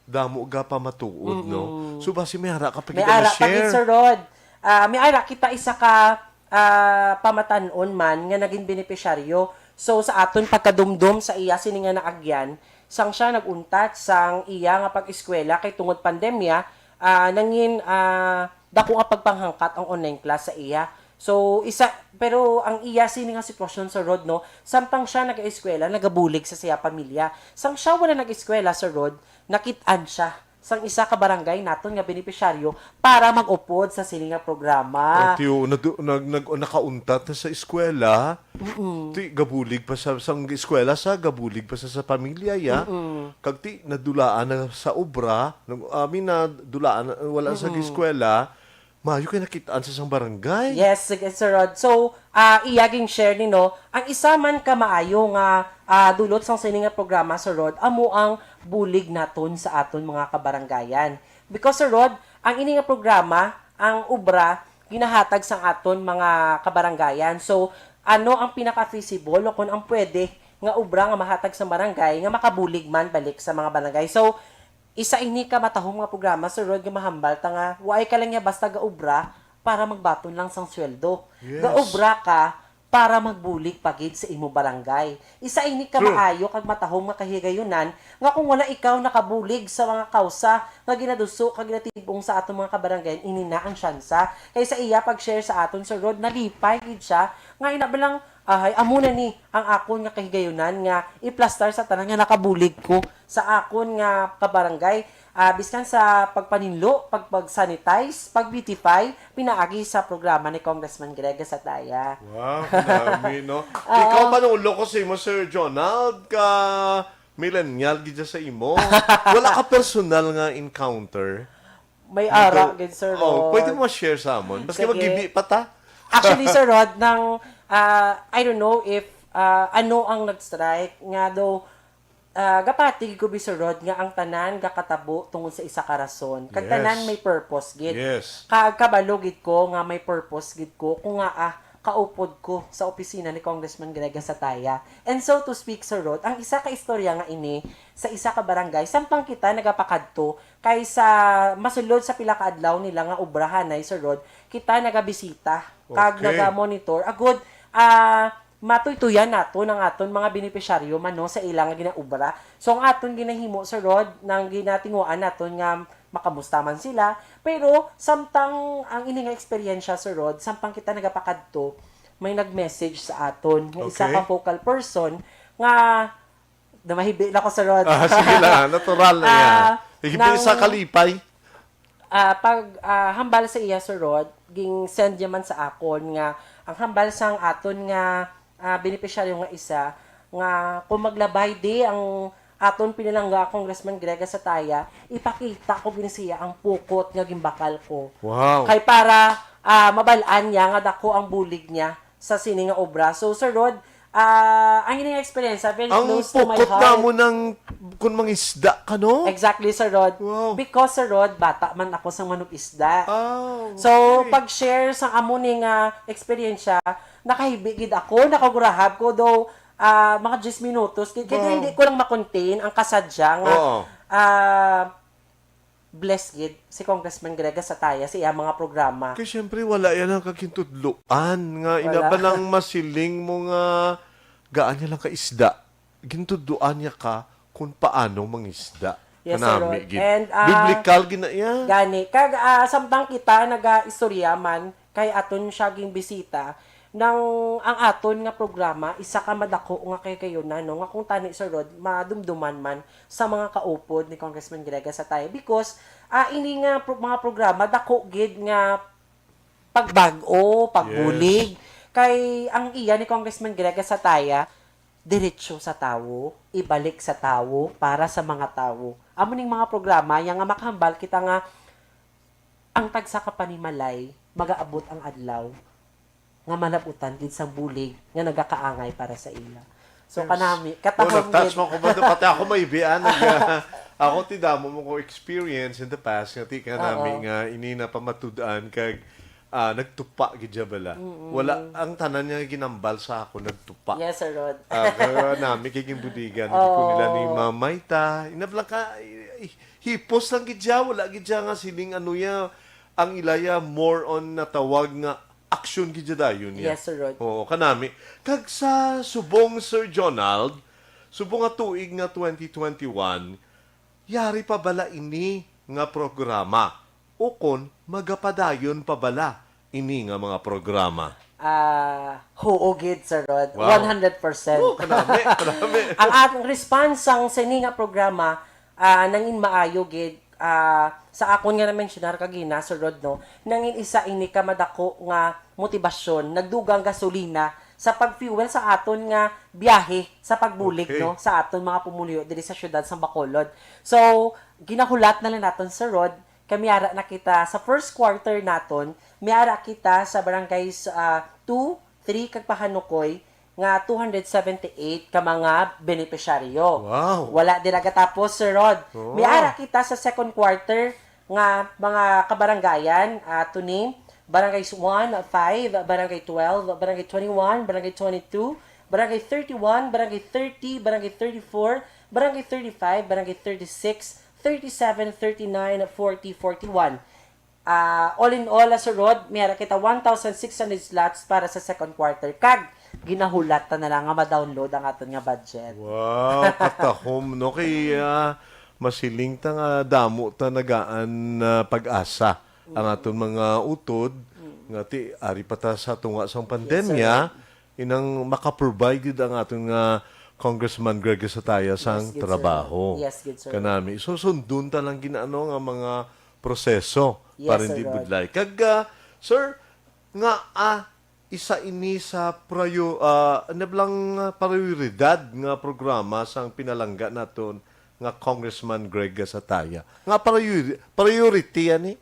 damo ga pamatuod, no? So, basi may ara ka pa May kita ara pa ma-share. gid, Sir Rod. Ah, may ara kita isa ka ah, pamatan-on man nga naging benepisyaryo. So, sa aton pagkadumdom sa iya sini nga naagyan, sang siya nag-untat sang iya nga pag-eskwela kay tungod pandemya, ah, nangin ah, dako nga pagpanghangkat ang online class sa iya. So, isa, pero ang iya sini nga sitwasyon, Sir Rod, no, samtang siya nag-eskwela, nagabulig sa siya pamilya. Sang siya wala nag-eskwela, Sir Rod, nakit-an siya sang isa ka barangay naton nga benepisyaryo para mag-upod sa sini nga programa. Tiyo, nag, nag, nag, nakauntat na sa eskwela, ti gabulig pa sa sang eskwela sa gabulig pa sa sa pamilya ya. Kag ti nadulaan na sa obra, nag, I mean, nadulaan na, wala sa eskwela, mayo kay nakit-an sa sang barangay. Yes, sige, Sir Rod. So, ah, iya ging share ni, no, ang isa man ka maayo nga ah, dulot sang sini nga programa, Sir Rod, amo ang bulig naton sa aton mga kabarangayan. Because, Sir Rod, ang ini nga programa, ang obra, ginahatag sang aton mga kabarangayan. So, ano ang pinaka-feasible o kung ang pwede nga obra nga mahatag sa barangay nga makabulig man balik sa mga barangay? So, isa ini ka matahom nga programa, Sir Rod, nga mahambal ta nga waay ka lang niya basta gaobra para magbaton lang sang sweldo. Yes. Gaobra ka para magbulig pa gid sa imo barangay. Isa ini ka True. Maayo kag matahom nga kahigayunan nga kung wala ikaw nakabulig sa mga kawsa nga ginaduso kag ginatib-ong sa aton mga kabarangayan, ini na ang syansa. Kay sa iya pag-share sa aton, Sir Rod, nalipay gid siya nga ina ba lang, ahay, amo na ni ang akon nga kahigayunan nga iplastar sa tanan nga nakabulig ko sa akon nga kabarangay. Ah, biskan sa pagpaninlo, pag, pag-sanitize, pag-beautify, pinaagi sa programa ni Congressman Greg Sataya. Wow, kanami, no? Ikaw, panulo ko sa imo, Sir Jonald, ka Millennial gid siya sa imo. Wala ka personal nga encounter? May ara gid, Sir Rod. Oh, pwede mo share sa amon? Maski Sige. Magibi pa ta. Actually, Sir Rod, nang, ah, I don't know if ah, ano ang nag-strike nga daw ah, gapati ko bi, Sir Rod, nga ang tanan gakatabo tungod sa isa ka rason. Kag Yes. tanan may purpose gid. Yes. Kag kabalo gid ko nga may purpose gid ko kung nga ah, kaupod ko sa opisina ni Congressman Greg Gasataya. And so to speak, Sir Rod, ang isa ka istorya nga ini sa isa ka barangay, samtang kita nagapakadto kay sa masulod sa pila ka adlaw nila nga obrahanay, Sir Rod, kita nagabisita kag Okay. naga-monitor. Agud, ah, matuytuyan naton ang aton mga benepisyaryo man, no, sa ila nga ginaobra. So ang aton ginahimo, Sir Rod, nang ginatinguan naton nga makamusta man sila. Pero samtang ang ini nga eksperyensya, Sir Rod, samtang kita nagapakadto, may nag-message sa aton nga isa Okay. ka focal person nga namahibi na ko, Sir Rod. Ah, sige lang, natural na yan. Ah, Higit nang- sa kalipay. Ah, pag ah, hambal sa iya, Sir Rod, ging send niya man sa akon nga ang hambal sang aton nga ah, benepisyaryo nga isa nga kung maglabay di ang aton pinalangga Congressman Greg Gasataya, ipakita ko gid siya ang pukot nga gimbakal ko. Wow. Kay para ah, mabal-an niya nga dako ang bulig niya sa sini nga obra. So, Sir Rod, ah, ang ining eksperyensya very Ang close to my pukot heart. na mo ng kung mangisda ka, no? Exactly, Sir Rod. Wow. Because, Sir Rod, bata man ako sa manug-isda. Ah, So, okay. pag-share sa amo ni nga eksperyensya, nakahibi gid ako, nakagurahab ko, though ah, mga diyes minutos, kaya, kaya Wow. hindi ko lang makontain ang kasadya nga Oo. ah, blessed gid si Congressman Greg Gasataya sa iyang mga programa. Kay siyempre, wala yan ang kakintudloan nga ina Wala. pa lang masiling mo nga gaan niya lang ka isda. Gintudloan niya ka kung paano mangisda. Yes, Kanami Sir Rod. gid. And, ah, Biblical gid na iya. Gani, kag ah, samtang kita naga-istorya man kay aton siya ging bisita, nang ang aton nga programa isa ka madako nga kay kayo na, no, nga kung tani, Sir Rod, madumduman man sa mga kaupod ni Congressman Greg Gasataya because ah, ini nga pro- mga programa dako gid nga pagbag-o, pagbulig. Kay ang iya ni Congressman Greg Gasataya, diretso sa tawo, ibalik sa tawo, para sa mga tawo. Amo ning mga programa, yang nga makahambal kita nga ang tagsa ka panimalay, magaabot ang adlaw nga malabutan gid sang bulig nga nagakaangay para sa ila. So, Yes. kanami, Oh, katahom na-touch gid. mo ko ba? Pati ako may biyan. Nag, ako ti damo mo ko experience in the past nga ti kanami Oo. nga ini na pamatud-an kag ah, nagtupa gid siya bala. Wala ang tanan niya ginambal sa ako nagtupa. Yes, Sir Rod. Ah, kaya nami kay ginbuligan gid ko nila ni Oh. Mamay ta. Inabla ka, eh, hipos lang gid siya, wala gid siya nga siling ano ya, ang ilaya more on natawag nga action gid siya dayon niya. Yes, Sir Rod. Oo, kanami. Kag sa subong, Sir Jonald, subong nga tuig nga twenty twenty-one, yari pa bala ini nga programa? Ukon, magapadayon pa bala ini nga mga programa? Ah, huo gid, Sir Rod. Wow. One hundred percent. Oh, kanami, kanami. Ang atong response sang sini nga programa, ah, nangin maayo gid, ah, sa akon nga na-mensionar kagina, Sir Rod, no, nangin isa ini ka madako nga motibasyon, nagdugang gasolina sa pag-fuel sa aton nga biyahe sa pagbulig, Okay. no, sa aton mga pumuluyo diri sa siyudad sang Bacolod. So, ginahulat na lang naton, Sir Rod, kay miara na kita sa first quarter naton, miara kita sa barangays ah, two, three, kag Pahanukoy nga two hundred seventy-eight ka mga benepisyaryo. Wow. Wala dira gatapos, Sir Rod. Oo. Miara kita sa second quarter nga mga kabarangayan, ah, to name, Barangays one, five, Barangay twelve, Barangay twenty-one, Barangay twenty-two, Barangay thirty-one, Barangay thirty, Barangay thirty-four, Barangay thirty-five, Barangay thirty-six, thirty-seven, thirty-nine, forty, forty-one. Ah, all in all, ah, Sir Rod, may ara kita one thousand six hundred slots para sa second quarter. Kag, ginahulat ta na lang nga ma-download ang aton nga budget. Wow, katahom, no? Kay ah, masiling ta nga damo ta nagaan na pag-asa ang aton mga utod nga ti ari pa ta sa tunga sang pandemya, inang makaprovide gid ang aton nga Congressman Greg Sataya sang Yes, gid, sir. Trabaho. Yes, gid, sir. Kanami. So, sundon ta lang ginaano nga mga proseso Yes, para Sir hindi Rod. budlay. Kag, ah, sir, nga ah, Isa ini sa priyo-, ah, ano ba lang, ah, prioridad nga programa sang pinalangga naton nga Congressman Greg Gasataya. Nga priori-, priority ani?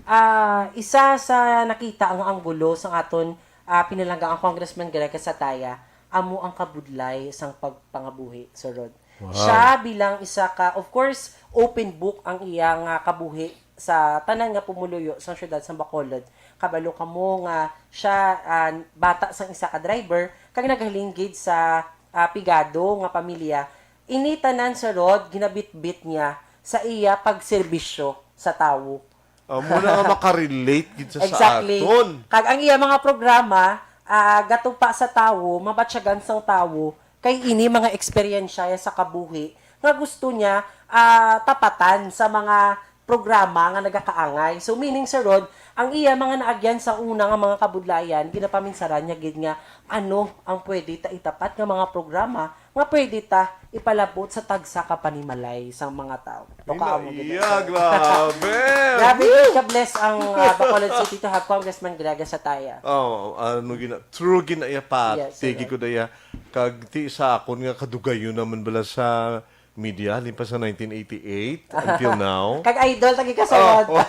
Ah, isa sa nakita nga anggulo sang aton, ah, pinalangga ang Congressman Greg Gasataya, amo ang kabudlay sang pagpangabuhi, Sir Rod. Wow. Siya bilang isa ka, of course, open book ang iya nga kabuhi sa tanan nga pumuluyo sang siyudad sang Bacolod. Kabalo kamo nga siya, ah, bata sang isa ka driver kag naghalin gid sa, ah, pigado nga pamilya. Ini tanan, Sir Rod, ginabitbit niya sa iya pagserbisyo sa tawo. Amo na nga makarelate gid sa, sa Exactly. aton. Kag ang iya mga programa, ah, gatupa sa tawo, mabatyagan sang tawo, kay ini mga eksperyensya sa kabuhi nga gusto niya, ah, tapatan sa mga programa nga nagakaangay. So, meaning, Sir Rod, ang iya mga naagyan sa una nga mga kabudlayan, ginapaminsaran niya gid nga ano ang pwede ta itapat nga mga programa nga pwede ta ipalabot sa tagsa ka panimalay sang mga tawo. Ina-, Toka mo gid, iya, sir. Grabe! Grabe, Woo! Ka-bless ang, ah, Bacolod City to have Congressman Greg Gasataya. Oh, ano gina-, true gina iya pa. Yes, Tigi sir. Ko daya. Kag ti sa akon nga kadugayon naman bala sa media, halin pa sa nineteen eighty-eight until now. Kag idol, tagi ka sa Oh, Rod.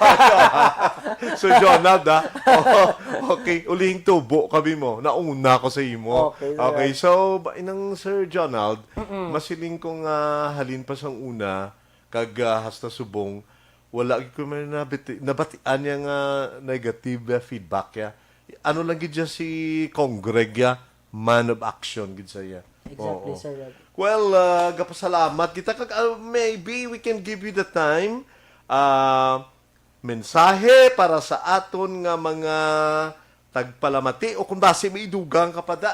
So, Jonald, ah. Oh, okay, ulihing tubo kami mo. Nauna ko sa imo. Okay, Okay, right. So, ba, inang Sir Jonald, Mm-mm. masiling ko nga halin pa sang una, kag, ah, hasta subong, wala gid ko may nabati-, nabatian niya nga negative, ah, feedback ya. Ano lang gid siya si Congreg ya, man of action gid sa iya. Exactly, Oo. Sir Rod. Well, ah, gapasalamat kita kag, ah, maybe we can give you the time, ah, mensahe para sa aton nga mga tagpalamati o kung basi may idugang ka pa da.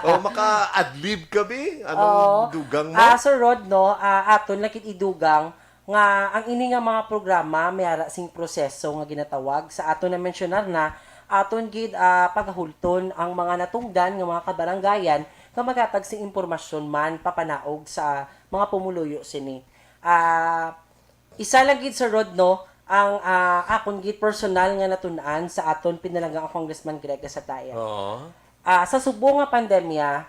O maka-adlib ka, bi? Anong Oo. dugang mo? Ah, Sir Rod, no, ah, aton lang gid idugang nga ang ini nga mga programa may ara sing proseso nga ginatawag sa aton na mensyonar na aton gid, ah, pagahulton ang mga natungdan nga mga kabaranggayan nga maghatag sing impormasyon man papanaog sa mga pumuluyo sini. Ah, isa lang gid, Sir Rod, no, ang, ah, akon gid personal nga natun-an sa aton pinalangga ang Congressman Greg Gasataya. Oo. Ah, sa subong nga pandemya,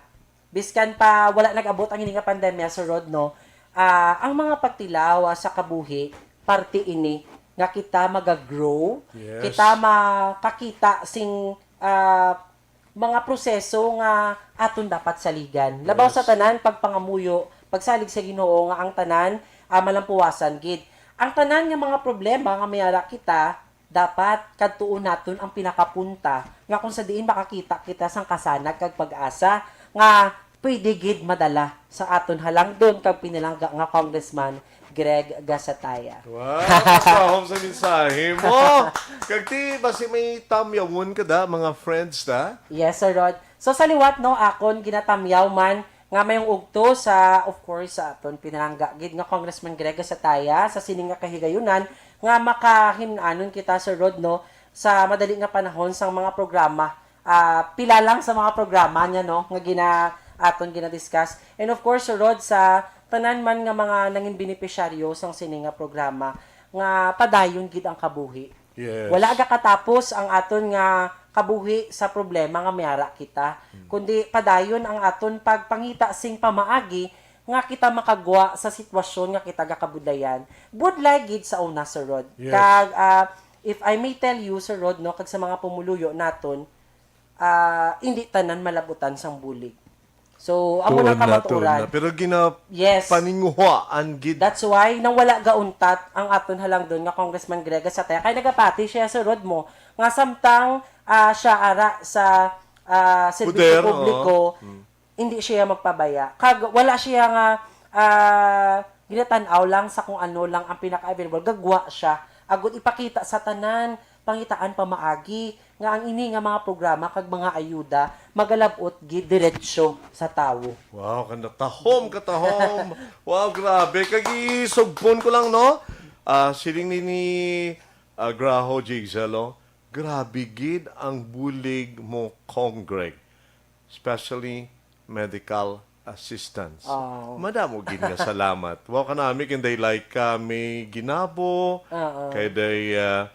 biskan pa wala nag-abot ang ini nga pandemya, Sir Rod, no, ah, ang mga pagtilaw, ah, sa kabuhi, parte ini nga kita maga-grow, Yes. kita makakita sing, ah, mga proseso nga aton dapat saligan. Labaw sa Yes. tanan, pagpangamuyo, pagsalig sa Ginoo nga ang tanan, ah, malampuwasan gid. Ang tanan nga mga problema nga may ara kita, dapat kadtuon naton ang pinakapunta nga kung sa diin makakita kita sang kasanag kag pag-asa nga pwede gid madala sa aton halangdon kag pinalangga nga Congressman Greg Gasataya. Wow, kasahom sa mensahe mo. Kag ti, basi may tamyawon ka da, mga friends da? Yes, Sir Rod. So, sa liwat, no, akon ginatamyaw man nga mayong ugto sa, of course, sa aton pinalangga gid nga Congressman Greg Gasataya sa sini nga kahigayunan nga makahin-anon kita, Sir Rod, no, sa madali nga panahon sang mga programa. Ah, pila lang sa mga programa niya, no, nga gina-, aton gina-discuss. And of course, Sir Rod, sa tanan man nga mga nangin benepisyaryo sang sini nga programa, nga padayon gid ang kabuhi. Yes. Wala gakatapos ang aton nga kabuhi sa problema nga may ara kita, Hmm. kundi padayon ang aton pagpangita sing pamaagi nga kita makagwa sa sitwasyon nga kita gakabudlayan. Budlay gid sa una, Sir Rod. Yes. Kag, ah, if I may tell you, Sir Rod, no, kag sa mga pumuluyo naton, ah, hindi tanan malabutan sang bulig. So, amo Tuon na na, tuon kamatuoran. na. Pero gina-, Yes. paninguhaan gid. That's why, nang wala gauntat ang aton halangdon nga Congressman Greg Gasataya, kay nagapati siya, Sir Rod, mo, nga samtang, ah, siya ara sa, ah, serbisyo Poder, publiko, oo. Hmm. hindi siya magpabaya. Kag wala siya nga, ah, ginatan-aw lang sa kung ano lang ang pinaka-available. Gagwa siya. Agud ipakita sa tanan, pangitaan pamaagi, nga ang ini nga mga programa kag mga ayuda magalab-ot gid diretsyo sa tawo. Wow, kanda tahom ka tahom. Wow, grabe. Kag isugpon ko lang, no? Ah, siling ni, ni, ah, Graho Jaisel, oh, grabe gid ang bulig mo, Congreg. Especially medical assistance. Oh. Madamo gid nga salamat. Wow, kanami kanday like kami Ginabo, Oo. kay day, ah,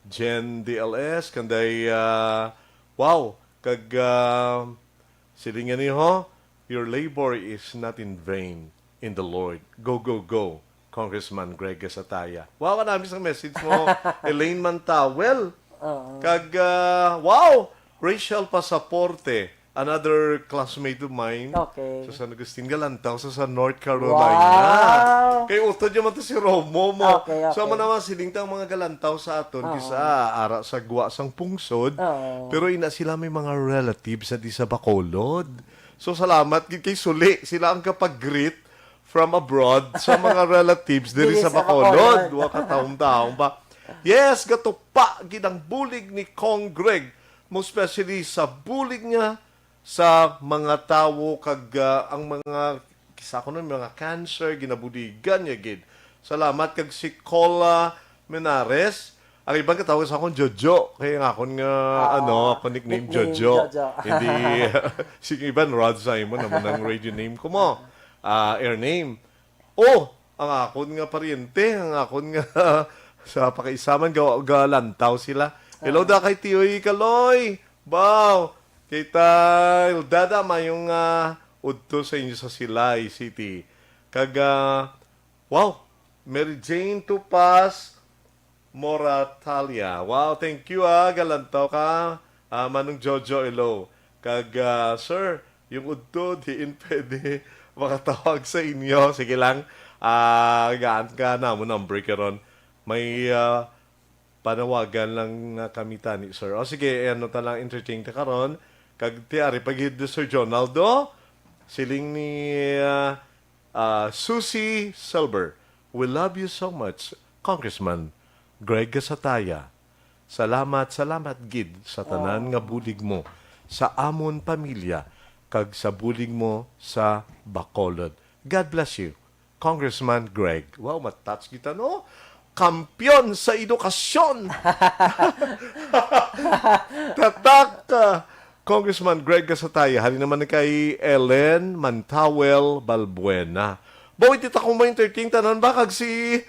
Jen D L S, kanday, ah, wow, Kag, ah, siling niya niyo, "Your labor is not in vain in the Lord." Go, go, go, Congressman Greg Gasataya. Wow, kanami sang message mo, Elaine Mantawel. Oo. Kag, ah, wow, Rachel Pasaporte, another classmate of mine. Okay. Sa San Agustin, galantaw sa, sa North Carolina. Wow. Kay utod naman to si Romo mo. Okay, okay. So, amo naman, siling ta ang mga galantaw sa aton, Oo. kis-a, ara sa gwa sang pungsod. Oo. Pero ina sila may mga relatives sa di sa Bacolod. So, salamat gid kay suli. Sila ang kapag-greet from abroad sa mga relatives diri Diri sa sa Bacolod. Bacolod. Wa katahom-tahom pa. Yes, gatupa gid ang bulig ni Cong Greg, most especially sa bulig niya sa mga tawo kag, ah, ang mga, kis-a kuno, mga cancer, ginabuligan niya gid. Salamat. Kag si Cola Menares, ang iban katawag sa akon Jojo, kay ang akon nga, Ah, ano, ako nickname nickname Jojo. Jojo. Hindi, si iban Rod Simon, naman ang radio name ko mo. Ah, air name. Oh, ang akon nga paryente, ang akon nga sa pakaisaman, ga-, galantaw sila. Hello Ah. da kay Tiyoy Kaloy. Baw, kita, Dada, mayong, ah, udto sa inyo sa Silay City. Kag, ah, wow, Mary Jane Tupas Moratalia. Wow, thank you, ah. Galantaw ka, ah, Manong Jojo, hello. Kag, ah, sir, yung udto, diin pwede makatawag sa inyo. Sige lang, ah, gaan ka na mo number karon. May, ah, panawagan lang nga kami tani, sir. O sige, eh, ano ta lang, entertain ta karon. Kag ti ari pa gid, Sir Jonaldo, siling ni, ah, ah, Susie Silver, "We love you so much, Congressman Greg Gasataya. Salamat, salamat gid sa tanan nga Aw. bulig mo sa amon pamilya kag sa bulig mo sa Bacolod. God bless you, Congressman Greg." Wow, matouch kita, no? Kampiyon sa edukasyon! Tatak, ah, Congressman Greg Gasataya. Hali naman kay Ellen Mantawel Balbuena. Bawi, tita ko mo entertain tanan ba? Kag si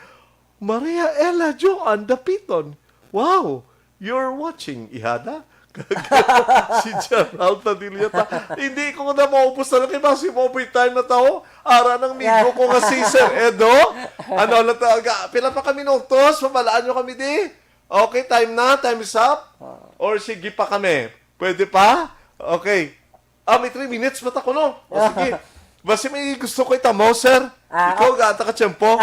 Maria Ella Joan Dapiton. Wow! You're watching, ihada? Si Gerald Padilla ta. Hindi ko na maubos na lang kay basi mo overtime na tao. Ara ng migo ko nga si Sir Edo. Ano, lang ta-, ga-, pila pa ka minutos? Mabalaan nyo kami di? Okay, time na? Time is up? Ah. Or sige pa kami? Pwede pa? Okay. Ah, may three minutes pa ta kuno. O, sige. Basi may gusto ko itamo, sir. Ah, Ikaw, okay. Gaata ka tiyempo.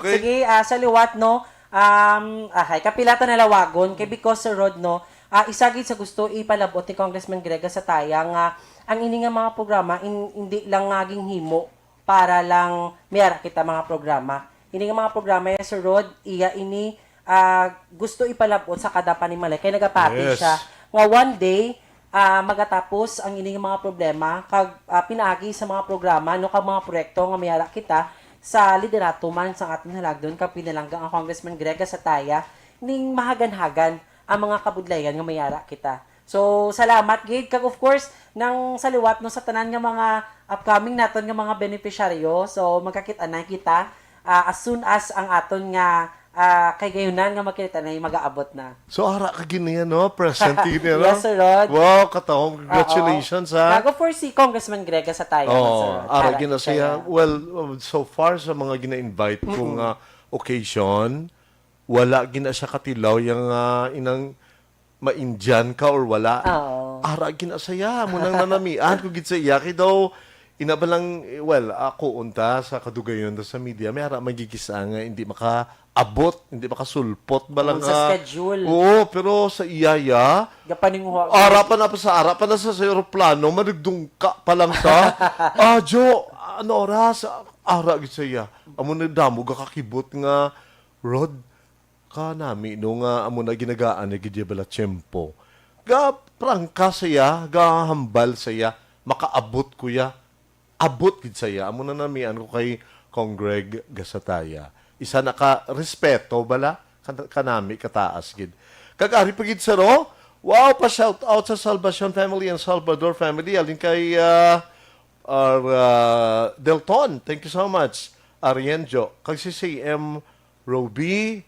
Okay. Sige, ah, sa liwat, no, um, ahay, kapila ta nalawagon, kay because, Sir Rod, no, ah, isa gid sa gusto ipalabot ni Congressman Greg Gasataya nga ang ini nga mga programa, in-, hindi lang nga ginhimo para lang may ara kita mga programa. Ini nga mga programa ya, Sir Rod, iya ini, ah, gusto ipalabot sa kada panimalay. Kay nagapati Yes. siya nga one day, ah, magatapos ang ini nga mga problema kag, ah, pinaagi sa mga programa, no, kag mga proyekto nga may ara kita sa liderato man sang aton halagdon kag pinalangga ang Congressman Greg Gasataya ning mahaganhagan ang mga kabudlayan nga may ara kita. So, salamat gid. Kag of course, nang sa liwat, no, sa tanan nga mga upcoming naton nga mga benepisyaryo. So, magkakit-anay kita, ah, as soon as ang aton nga, ah, kay gayunan nga magkakit-anay magaabot na. So, ara ka gid niya, no? Present gid niya, no? Yes, Sir Rod. Wow, katahom. Congratulations, Oo. ha? Kag of course, si Congressman Greg Gasataya, Oo, Sir Rod. ara Ara gid na gid siya. siya. Well, so far sa mga gina-invite ko Mm-mm. nga occasion, wala gid na siya katilaw yang, ah, inang ma-Indian ka or wala. Oo. Ara gid na siya, mo nang nanamian ko gid sa iya. Kay daw, ina ba lang, eh, well, ako unta sa kadugayon ta sa media, may ara magigisa nga hindi makaabot, hindi makasulpot ba lang Kung sa nga. schedule. Oo, pero sa iya, ya, Gapaninguha ko. ara pa na pa sa, ara pa na sa, sa eroplano, manugdungka pa lang ta. Ah, Jo, ano oras? Ara gid sa iya. Amo na damo gakakibot nga, Rod, kanami, no, nga amo na ginagaan ni gid bala tiyempo. Ga prangka siya, ga hambal siya, makaabot ko ya. Abot gid siya. Amo na namian ko kay Cong Greg Gasataya. Isa na ka respeto bala kan-, kanami kataas gid. Kag ari pa gid sa ro, wow, pa shout out sa Salvacion family and Salvador family. Alin kay, ah, ar-, ah, Delton. Thank you so much. Arienjo. Kag si C M Roby.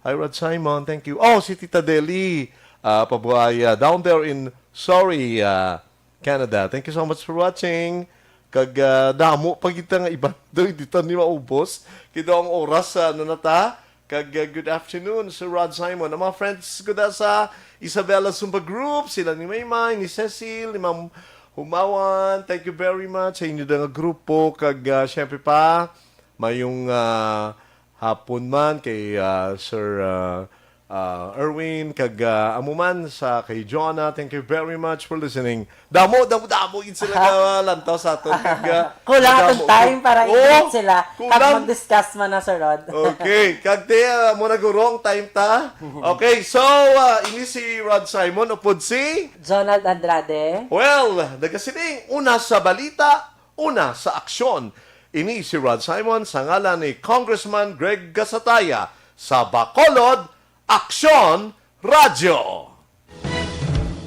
Hi, Rod Simon. Thank you. Oh, si Tita Deli, ah, Pabuaya, down there in Sorry, uh, Canada. Thank you so much for watching. Kag uh, damo pa kita nga iban doy, di ta ni maubos. Kita ang oras sa ano na ta. Kag uh, good afternoon, Sir Rod Simon. Ang mga friends ko da sa Isabela Zumba Group, sila ni Maymay, ni Cecil, ni Ma'am Humawan. Thank you very much sa inyo da nga grupo. Kag uh, syempre pa, mayong uh, hapon man kay uh, Sir uh, uh, Erwin, kag uh, amo man sa kay Jonah. Thank you very much for listening. Damo, damo, damo gid sila nga lantaw sa aton. Kag, uh, Kulang atong madamo. time para Oh, i-greet sila. Kag kulang. mag-discuss man na, Sir Rod. Okay. Kag te, uh, mo nag-wrong time ta. Okay, so uh, ini si Rod Simon upod si Jonald Andrade. Well, nagasiling, una sa balita, una sa aksyon. Ini si Rod Simon sa ngalan ni Congressman Greg Gasataya sa Bacolod Aksyon Radyo.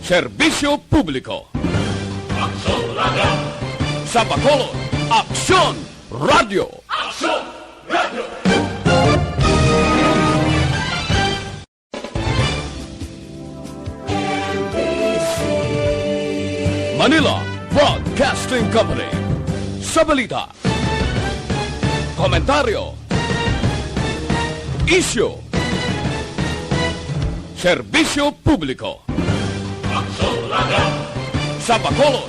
Serbisyo Publiko. Aksyon Radyo. Sa Bacolod, Aksyon Radyo. Aksyon Radyo. Manila Broadcasting Company. Sa balita, komentaryo, isyu, serbisyo publiko. Sa Bacolod,